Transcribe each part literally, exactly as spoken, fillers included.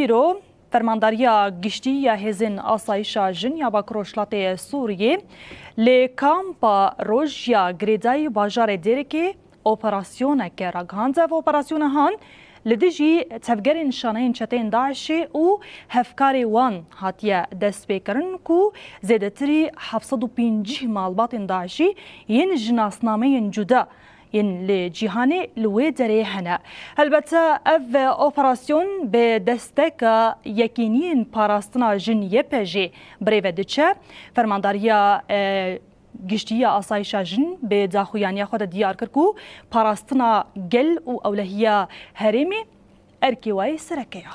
Îro Fermandariya Giştî ya Hêzên Asayişa Jin ya Bakur Rojhilatê Sûriyê li kampa Roj ya Girêdayî bajarê Dêrikê operasyoneke ragihand. Ev operasyona han li dijî tevgerên şaneyên çeteyên DAIŞê û hevkarê wan hatiye destpêkirin ku zêdetirî heft sed û pêncî malbatên DAIŞî yên ji nasnameyên cuda yên li cîhanê li wê derê hene. Helbete ev operasyon bi desteka yekîniyên parastina jin Y P J birêve diçe. Fermandariya, e, Giştî ya Asayişa Jin bi daxuyaniya xwe de diyar kir ku parastina gel û ewlehiya herêmê erkê wayê sereke ye.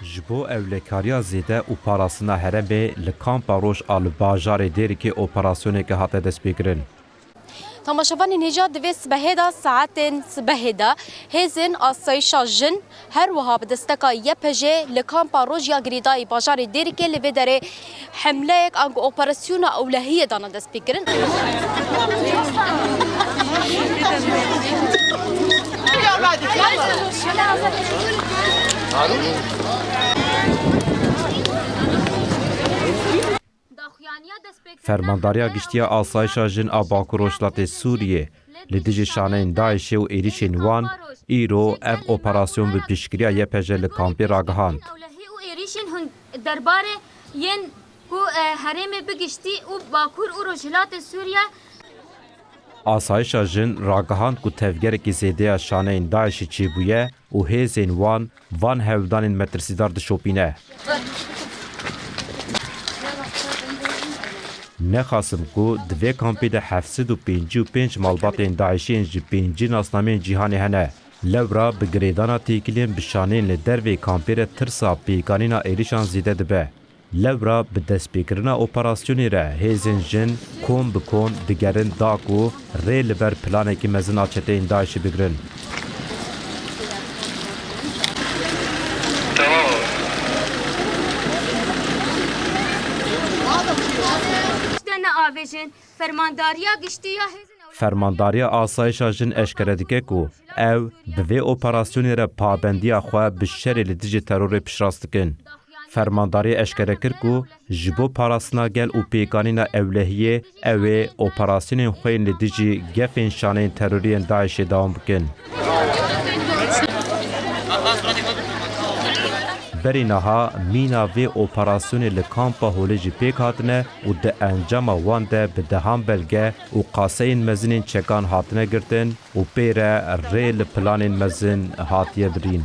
Ji bo ewlekariya zêde û parastina herêmê li Kampa Roj a li bajarê Dêrikê operasyoneke hate destpêkirin. Temaşevanên hêja, di vê sibehê de, saetên sibehê de hêzên asayişa jin her wiha bi desteka Y P J li Kampa Roj ya Girêdayî bajarê Dêrikê li vê derê hemleyek ango operasyona ewlehiyê dana destpêkirin. Fermandariya Giştî ya Asayişa Jin a Bakur Rojhilatê Sûriyê li dijî şaneyên DAIŞê û êrîşên wan îro ev operasyon bi piştgiriya Y P J li kampê ragihand. Ewlehî û êrîşên hûn derbarê yên ku, e, herêmê bi giştî û Bakur û Rojhilatê Sûriye. Asayişa Jin ragihand ku tevgerekî zêde ya şaneyên DAIŞê çêbûye û hêzên wan van hewldanên metirsîdar dişopîne. Nexasim ku di vê kampê de heft sed û pêncî û pênc malbatên DAIŞê yên ji pêncî nasnameyên cîhanê hene. Lewra bi girêdana têkiliyên bi şaneyên li dervê kampê re tirsa pêkanîna êrîşan zêde dibe. Lewra bi destpêkirina operasyonê re hêzên jin kom bi kom digerin da ku rê li ber planekî mezin a çeteyên DAIŞê bigirin. Tiştê neavêjin, Fermandariya Giştî ya Hêzên Ewlehiyê Fermandariya Asayişa Jin eşkere dike ku ew bi vê operasyonê re pabendiya xwe bi şerê li dijî terorê piştrast dikin. Fermandariyê eşkere kir ku ji bo parastina gel û pêkanîna ewlehiyê ew ê operasyonên xwe yên li dijî gefên şaneyên teroriyên DAIŞê dewam bikin. Berî niha mîna vê operasyonê li Kampa Holê jî pêk hatine û di encama wan de bi dehan belge û qaseyên mezinên çekan hatine girtin û pê re rê li planên mezin hatiye birîn.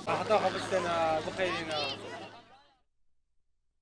Heta xwe bistene, bixeyrîne.